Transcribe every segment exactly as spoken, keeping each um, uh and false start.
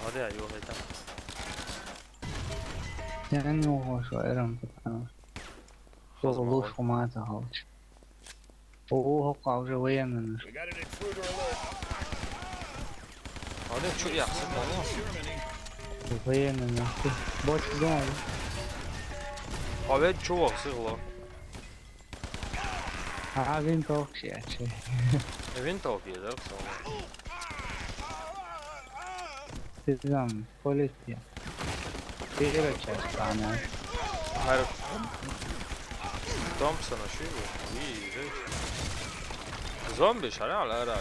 Hadi ya, yok, yeter. Sen ne hoş o Eren bu tane. Şu Hazır oluş abi. Kuma da alış. Oo, hoqqa уже военный. We got an intruder alert. Hadi şu yaxşı, tamam. Военный. Boş bir abi. Abi çok haksız lan. Ha, винтовка şey, şey. E, винтовка yeter sonra. Sizden politik. Bir açar sana. Her Thompson şu bu. İyi, iyi. Zombi şara ala ara.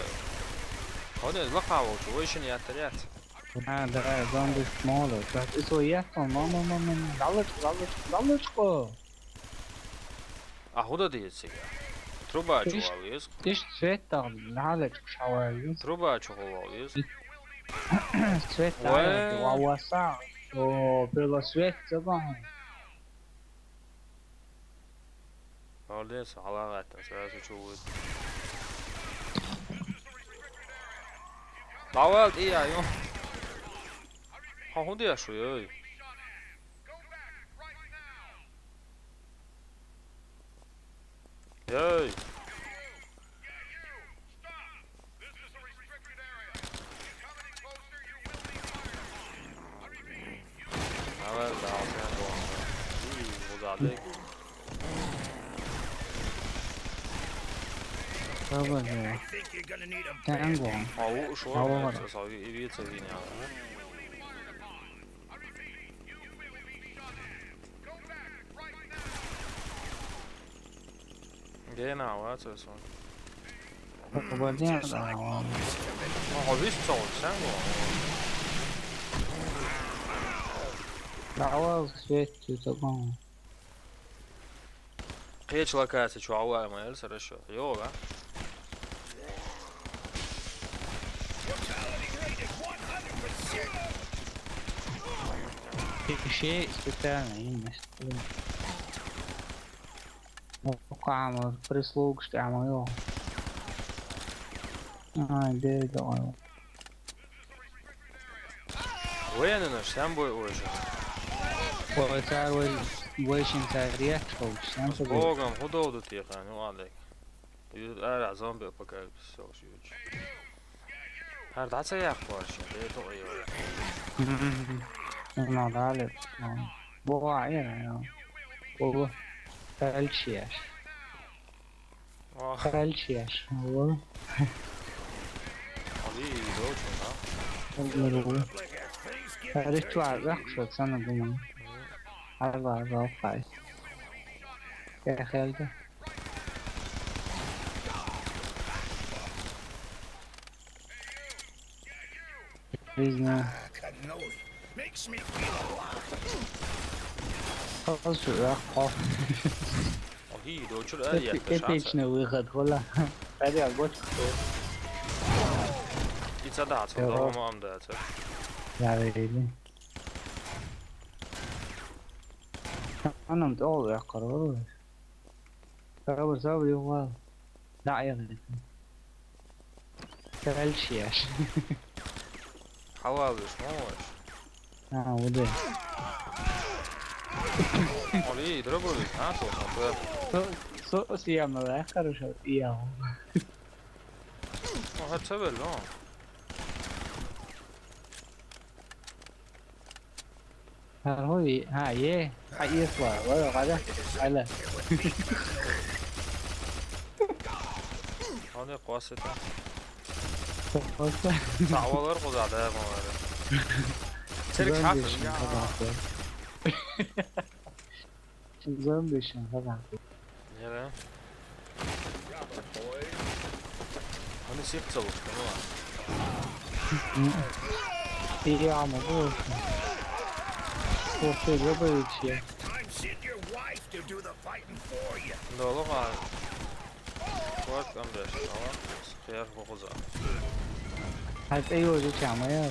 Hadi la qavo şu, o işini yatır yat. Ha, da zombi smaller. Bak, iso yat, no, no, no, no, no. Dalış, dalış, dalış ko. А куда ты? Труба чего вез? Ты ж свет там, надо чего вез. Труба чего вез? Свет там, васа. О, было свет, забыл. Молодец, аллах аттан, сразу чего будет. Давай, и я, ё. Ха, куда я шо, ё? Эй! Давай, да, sen bu. İyi, bu da değil. Tamam ya. Sen bu. Avu şu Avu var. Var. Sağ bir, bir, bir, bir, bir. Genau, warte, so. Попадение, да, ладно. Ага, видишь, что он, всё равно. Да, вот, свет, что такое? Qeç lokasiya şu awa ama el sıra şu. Yok ha. Bir şey специально, yine. Oqamız, прислуга, işte, ama yok. Ay, değil de o. Военный наш, сам бой уже. Ой, царь, ой, войшин царь, я, что, сам С собой. Богом, худо до тех, ну ладно. Ara zombi apokalipsis savaşı üç. Her daha sayaq var şimdi, это ой. Ну, надо, ну. Bu var ya, ya. Bu. Felç yer. Ah. Felç yer. Bu. Abi, iyi olsun ha. Bunları bu. Her üç var, bak, şu sana bunu. Her var, var, var. Gel, geldi. Biz ne? Al şu ya, al. Abi, doçur, ay, Эпи-, yaklaşan. Эпичный выход, hola. Hadi ya, boş. İç ada atıl, Yok. Tamam da atıl. Ya, öyle. Anam, da oluyor, karar. Sabır, sabır, yok var. Da, evet. Felç yer. Hava alıyorsun, ama var. Ha, o da. Abi, iyi, drop'u, ha, so, so. So, so, se llama, ¿verdad? Хорошо, ya. Aha, tabii lan. Ha, hoy, ha, ye. Ha, yes, var. Var, var, var. Hala. Hani kuaseta. Kuasa. Sağlar kuzadı, ha, bunları. Çelik Zombi şart işin ya. Kazandı. Zombi işin kazandı. Nere? Hani sirk çalıştı mı? İyi ama bu olsun. Korkuyla böyle bir şey. Doğru var. Kork, Andres, tamam. Sıkıya kokuza. Hadi iyi olacak ama ya.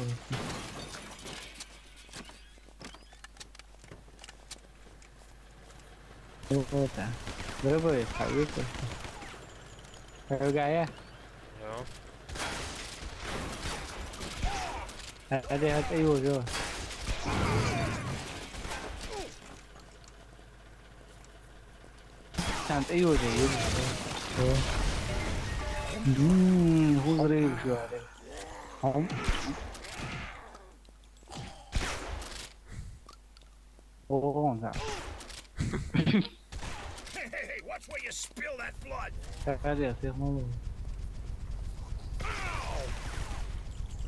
Puta. Drop'u yok, tabii ki. Öyle ya. Yok. هذه هذه، أيوة، جو. كانت، أيوة، زي. مم، هو غريب شو هذا. هم. أوه، لا. Hey, hey, hey, watch where you spill that blood! هذه يا شيخ، مو. Ow!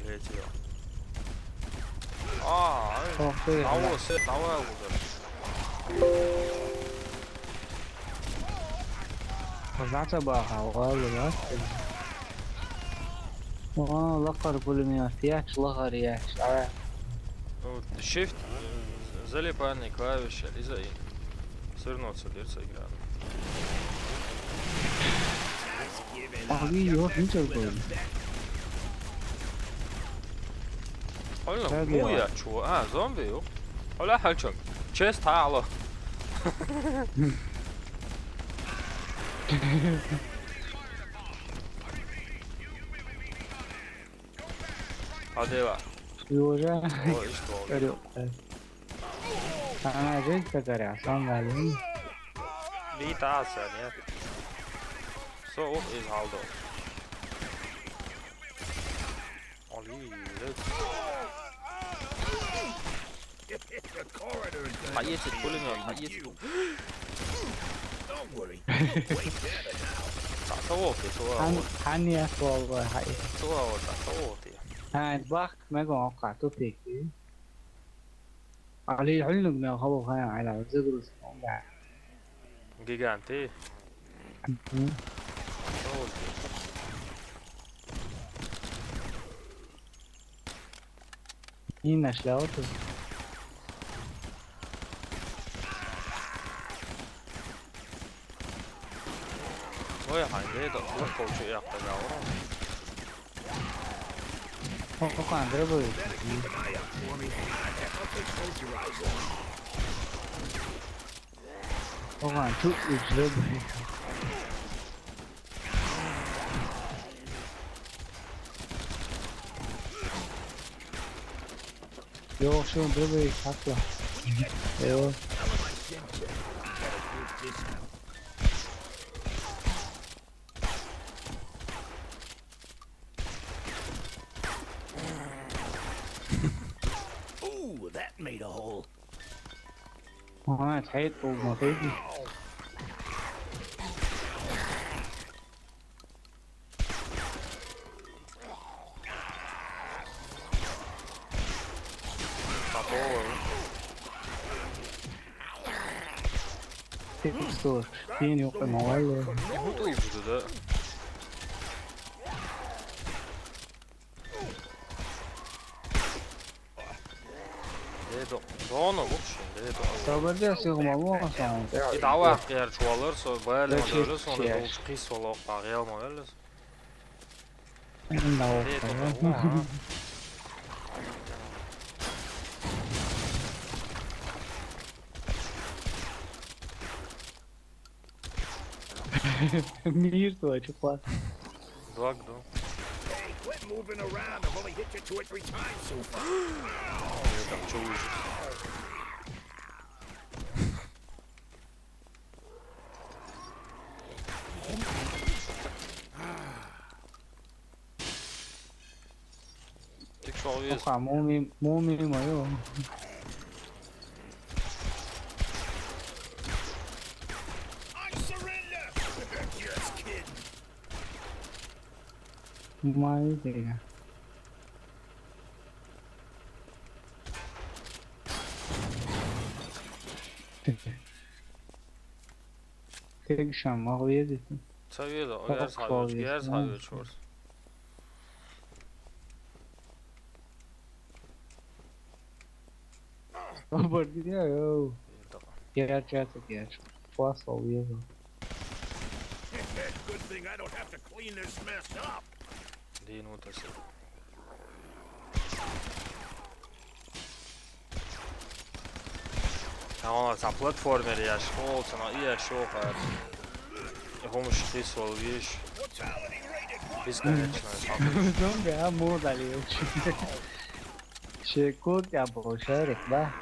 ليتي. آه، أوه، خير. تعوض، سير، تعوض. رجعت بقى، والله، لا. والله، لقر كل مية، ياكش، لغر ياكش. آه. Shift, залипание клавиши, из-за и свернуться дверца экрана. Abi, yok, ne çabuk oyun? Oğlum, bu ya, çoğu. Ha, zombi yok. Öyle hal çok. Chest ha, alo. Hadi bak. Yürü. O işte oldu. Öyle yok. Evet. Sana zevk de kare, son verdim. Bir daha sen ya. So, what is Haldo? Oli, let's. Hayır, pulling on, hayır. Don't worry. Way better now. Sasa wote, so. Han, han ya so, hayır. So, sasa wote. Ha, bak, me go ka to peki. Ali hulung me habo kaya ala zegrus konga. Gigante. Mhm. So wote. Ina shla otro. Oye, haydi, da, da koçu yaptı ya, oğlum. O, o kadar böyle. O kadar çok üzüldüm. Yo, şu dur bir sakla. Yo. Ooh, that made a hole. Ага, тхьайтӏ къыумыгъуи. Текстур. Ин юкъе мавалле. Игу тӏуибжду, да? Дедо. Доно, в общем, дедо. Соберде сигъума муъасан. И дава къияр чувалар, со баяли мадале, со не долчу къис вала къагъиял мавалле. Ин дава къияр. Мир твой, чё плачешь? Два, два. Hey, quit moving around. I've only hit you two or three times so far. Я там чё выжил? Ты чё, вез? Опа, муми, муми моё. Муми моё. Tek şam, al yedi. Tabii da, o yer sayıyor, yer sayıyor çoğuz. Robert, yeah, yo. Yer çatı, yer. Fuas oluyor. Good thing I don't have to clean this mess up. Değil mi o taşı? Tamam, sa platformer, я шёл, цена, я шёл, как. Я помню, что ты свой вещь. Бесконечно. Зомби, а, модали, очень. Чекут я бо шерик, да?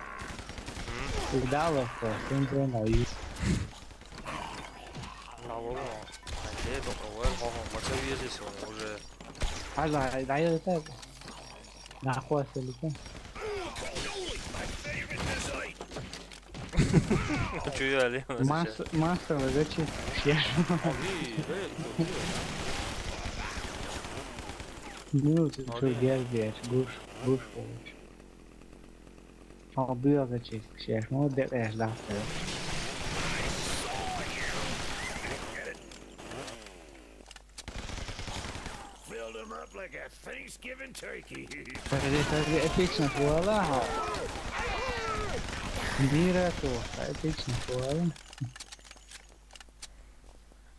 Удалось, синтен аюс. Ла вол. Ай, де, до кого, хо-хо, ма це візі сон, уже. Ай, ай, ай, ай, ай. Нахуй селите. Чё я, Лена, сейчас? Масса, масса, вы зачем? Али, э, Ну, ты чё, гербиеш, гуш, гуш, короче. О, бля, зачем? Сейчас, ну, да, я ждал. Filled him up like a Thanksgiving turkey. Подожди, подожди, эпично было, ага. Мира то, эпично было.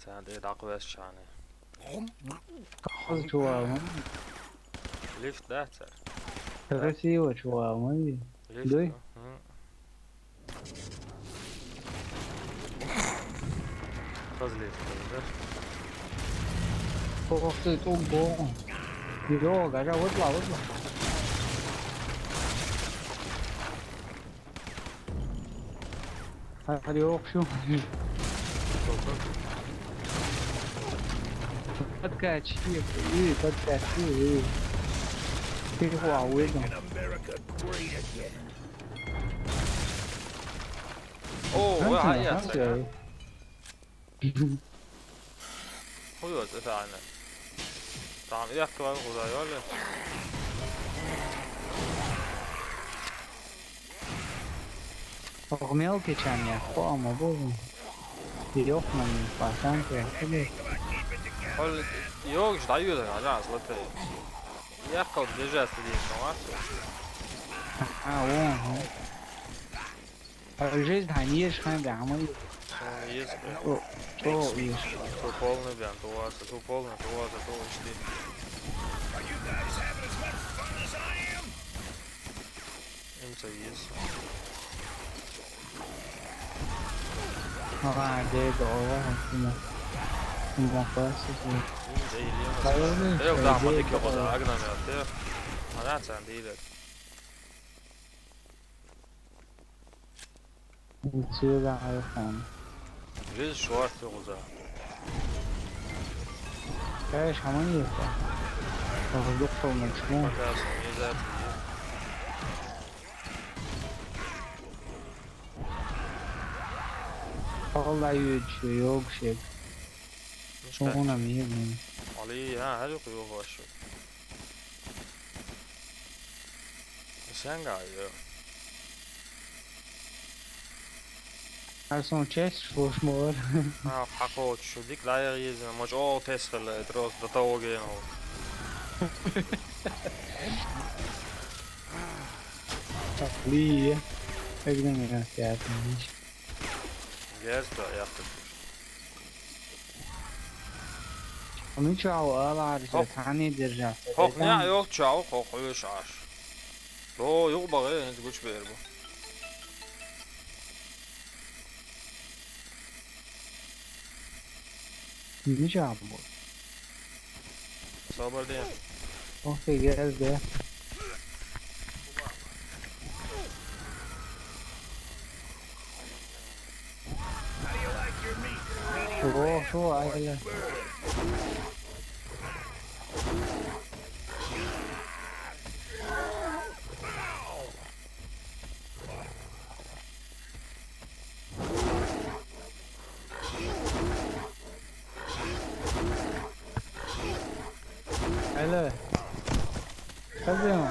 Цан де дакъ вес чаны. Кахаз чувал, ну. Лифт, да, цар? Красиво чувал, ну. Лифт, Дой? Да? М. Кахаз лифт, да? Ох ты, ого. Йо, гажа, вот ла, вот ла. Ха, ха, ха, шу. Подкачи, э, подкачи, э. Ты хуа, уйдем. America great again. О, вы Ага, ая, ага, цар. Хуй, вот это она. Там, я открываю, куда, ёли? Ох, мелкий чан я, хуа, ма бу. Ёх, ман, пацан, ты, хули. Хол, ёг, ждаю, да, да, злоты. Я кол движется, здесь, ну, а? А, о, о. А жизнь, да, не ешь, хай, да, а мы, Есть, о, о, ешь. Ту полный, блин, ту вас, ту полный, ту вас, ту учти. Им це есть. А, да, да, о, хума. Хума, класс, Им це или Правильно, Э, всё, да, иди, мотик давай. Його, да, агнами, а ты. А да, це Андрій, блядь. Сюда, Алхан. Жизнь шварц, Його, да. Э, шаман есть, да? Воздух полный, чему? Пока что не за это. Vallahi ölçüyor, yok şey. Ну что? Ona mı yedim? Ali, ha, her yok, yok, var şu. Sen galiba. Her son chest, слушмор. А, хакот, шу дик лайер езин, мож о тесхел, трос до того генал. Li. Ekden ya, ya, tamam. Герста, яхты. Onu çao alar, Hop. Tani держать. Хох, не, йох, чао, хох, ой, шаш. О, йох, багы, не гуч бер бу. Ne çao bu? Sabır diye. Oh, geldi. Oh, şu aile. Alo. Kızım.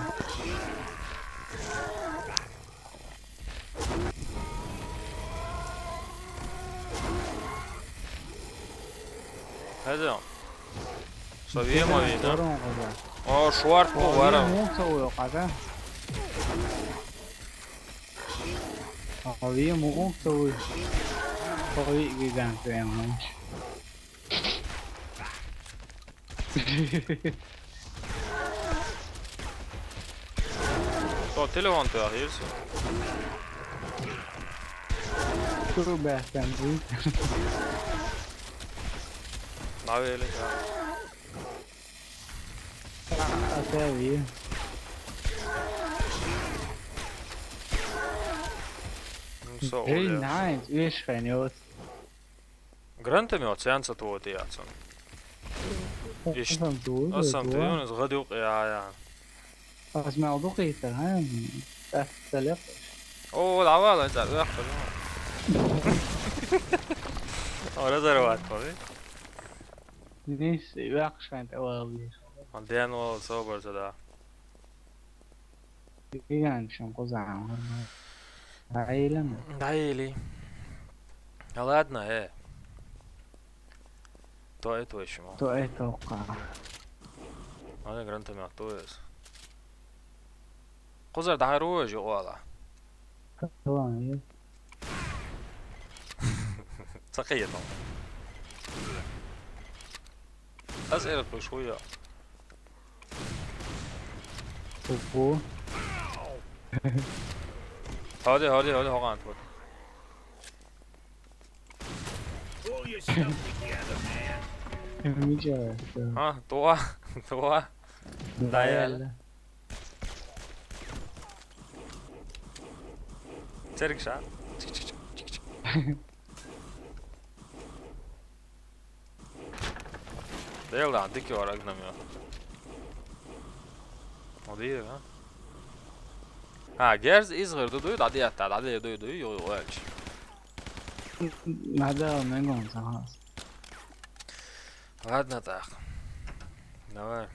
Hadi. Совсем видно. Sorun kızım. О, шварт бу, варам. Муң союу, каза. Ой, муң союу. Ой, гигант прям. Что, телефон ты, а, есть? Dur be sen, bu. Навели, да. Asavi. Эй, найс, уьш хайн йоц. Гранатомёт сенца тотияцун. Иш-, Асан дуу, асам дуу. Тыюн, из гадюк, я, я. Ас мал дукъ итер, ха? Ас талеп. О, давай, давай, давай, давай. Ора зарват, пави. Нис, вахшан тавалли. Анден ол собар зада. Гиган шун кузан. Дайлем. Дайли. А ладно, э. То это почему? То это ка. Ана гранатомёт, то есть. Кузар дахар уже ола. Ладно, э. Сакъиятон. Аз эр пуш хуя. Ого. Ходи, ходи, ходи, хоған, ходи. Pull yourself together, man. Миджа. А, туа, туа. Даял. Церг ша. Чик, чик, чик, чик, чик. Дел да, дики вар огномёт. О, дий, а? А, герз из гыр ду, ду, да, дия, да, да, дия, ду, ду, ё, ё, элч. Надо, не гон, согласен. Ладно так. Давай.